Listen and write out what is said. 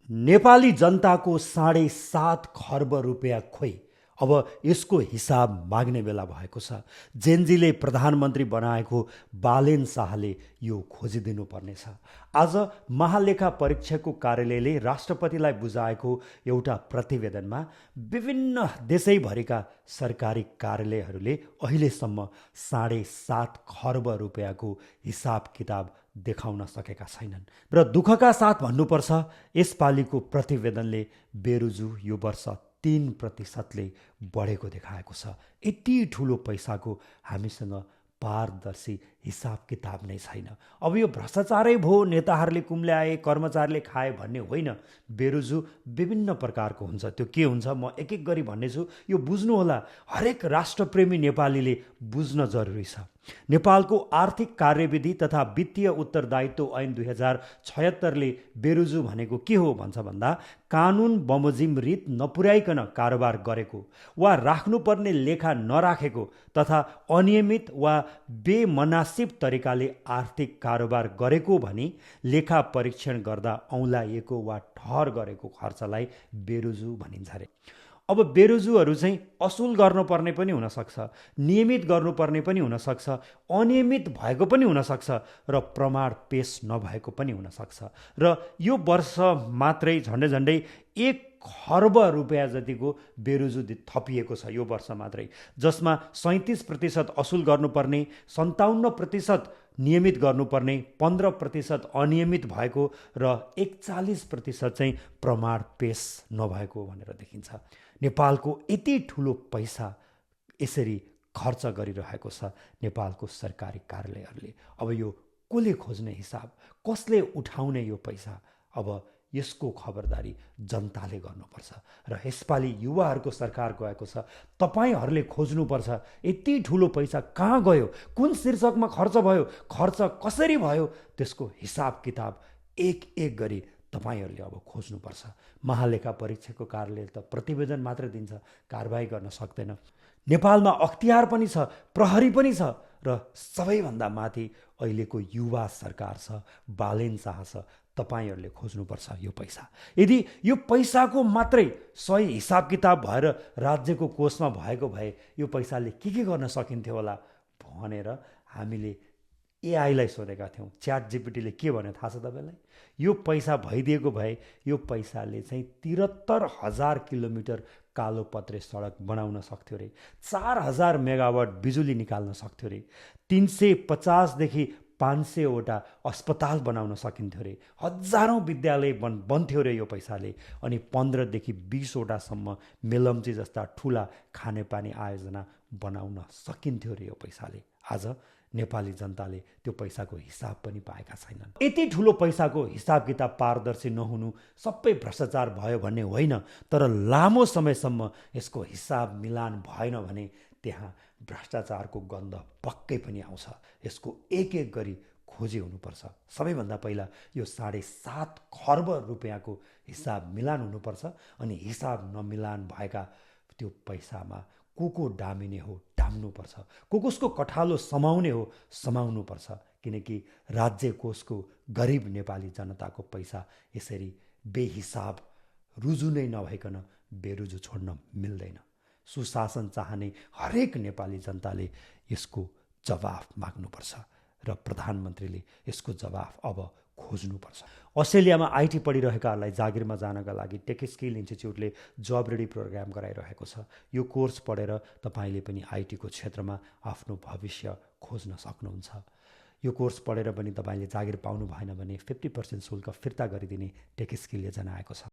नेपाली जनताको 7.5 खर्ब रुपियाँ खोइ अब यसको हिसाब माग्ने बेला भएको छ। जेनजीले प्रधानमन्त्री बनाएको बालेन शाहले यो खोजिदिनु पर्नेछ। आज महालेखा परीक्षकको कार्यालयले राष्ट्रपतिलाई बुझाएको एउटा प्रतिवेदनमा विभिन्न देशैभरिका सरकारी कार्यालयहरूले अहिलेसम्म 7.5 खर्ब रुपियाँको हिसाब किताब देखाउन सकेका छैनन्। र दुःखका साथ भन्नुपर्छ, यसपालिको प्रतिवेदनले बेरोजु यो वर्ष 3%ले बढेको देखाएको छ। यति ठुलो पैसाको हामीसँग पारदर्शी हिसाब किताब नै छैन। अब यो भ्रष्टाचारै भो, नेताहरूले कुम्ल्याए, कर्मचारीले खाए भन्ने होइन। बेरोजु विभिन्न प्रकारको हुन्छ। त्यो के हुन्छ म एक एक गरी भन्नेछु, यो बुझ्नुहोला। हरेक राष्ट्रप्रेमी नेपालीले बुझ्न जरुरी छ। नेपालको आर्थिक कार्यविधि तथा वित्तीय उत्तरदायित्व ऐन 2076ले बेरोजु भनेको के हो भन्छ भन्दा, कानुन बमोजिम रीत नपुर्याइकन कारोबार गरेको वा राख्नुपर्ने लेखा नराखेको तथा अनियमित वा बेमनासिब तरिकाले आर्थिक कारोबार गरेको भनी लेखा परीक्षण गर्दा औँलाइएको वा ठहर गरेको खर्चलाई बेरोजु भनिन्छ रे। अब बेरोजुहरू चाहिँ असुल गर्नुपर्ने पनि हुनसक्छ, नियमित गर्नुपर्ने पनि हुनसक्छ, अनियमित भएको पनि हुनसक्छ र प्रमाण पेश नभएको पनि हुनसक्छ। र यो वर्ष मात्रै झन्डै झन्डै 1 खर्ब रुपियाँ जतिको बेरोजु थपिएको छ यो वर्ष मात्रै, जसमा 37% असुल गर्नुपर्ने, 57% नियमित गर्नुपर्ने, 15% अनियमित भएको र 41% चाहिँ प्रमाण पेश नभएको भनेर देखिन्छ। नेपालको यति ठुलो पैसा यसरी खर्च गरिरहेको छ नेपालको सरकारी कार्यालयहरूले। अब यो कसले खोज्ने हिसाब, कसले उठाउने यो पैसा, अब यसको खबरदारी जनताले गर्नुपर्छ। र यसपालि युवाहरूको सरकार गएको छ, तपाईहरूले खोज्नुपर्छ यति ठुलो पैसा कहाँ गयो, कुन शीर्षकमा खर्च भयो, खर्च कसरी भयो, त्यसको हिसाब किताब एक एक गरी तपाईहरूले अब खोज्नुपर्छ। महालेखा परीक्षकको कार्यालयले त प्रतिवेदन मात्र दिन्छ, कारबाही गर्न सक्दैन। नेपालमा अख्तियार पनि छ, प्रहरी पनि छ र सबैभन्दा माथि अहिलेको युवा सरकार छ, बालेन शाह छ। तपाईहरूले खोज्नुपर्छ यो पैसा। यदि यो पैसाको मात्रै सही हिसाब किताब भएर राज्यको कोषमा भएको भए यो पैसाले के गर्न सकिन्थ्यो होला भनेर हामीले एआईलाई सोधेका थियौँ। च्याट जीपीटीले के भन्यो थाहा छ तपाईँलाई? यो पैसा भइदिएको भए यो पैसाले चाहिँ 73,000 किलोमिटर कालोपत्रे सडक बनाउन सक्थ्यो रे, 4,000 मेगावाट बिजुली निकाल्न सक्थ्यो रे, 350 देखि 500वटा अस्पताल बनाउन सकिन्थ्यो रे, हजारौँ विद्यालय बन्थ्यो रे यो पैसाले, अनि 15 देखि 20वटासम्म मेलम्ची जस्ता ठुला खानेपानी आयोजना बनाउन सकिन्थ्यो रे यो पैसाले। आज नेपाली जनताले त्यो पैसाको हिसाब पनि पाएका छैनन्। यति ठुलो पैसाको हिसाब किताब पारदर्शी नहुनु सबै भ्रष्टाचार भयो भन्ने होइन, तर लामो समयसम्म यसको हिसाब मिलान भएन भने त्यहाँ भ्रष्टाचारको गन्ध पक्कै पनि आउँछ। यसको एक एक गरी खोजी हुनुपर्छ। सबैभन्दा पहिला यो 7.5 खर्ब रुपियाँको हिसाब मिलान हुनुपर्छ, अनि हिसाब नमिलान भएका त्यो पैसामा को डामिने हो डाम्नुपर्छ, कसको कठालो समाउने हो समाउनुपर्छ। किनकि राज्य कोषको गरिब नेपाली जनताको पैसा यसरी बेहिसाब रुजु नै नभइकन बेरुजु छोड्न मिल्दैन। सुशासन चाहने हरेक नेपाली जनताले यसको जवाफ माग्नुपर्छ र प्रधानमन्त्रीले यसको जवाफ अब खोज्नुपर्छ। अस्ट्रेलियामा आइटी पढिरहेकाहरूलाई जागिरमा जानका लागि टेक स्किल इन्स्टिच्युटले जब रेडी प्रोग्राम गराइरहेको छ। यो कोर्स पढेर तपाईँले पनि आइटीको क्षेत्रमा आफ्नो भविष्य खोज्न सक्नुहुन्छ। यो कोर्स पढेर पनि तपाईँले जागिर पाउनु भएन भने 50% शुल्क फिर्ता गरिदिने टेक स्किलले जनाएको छ।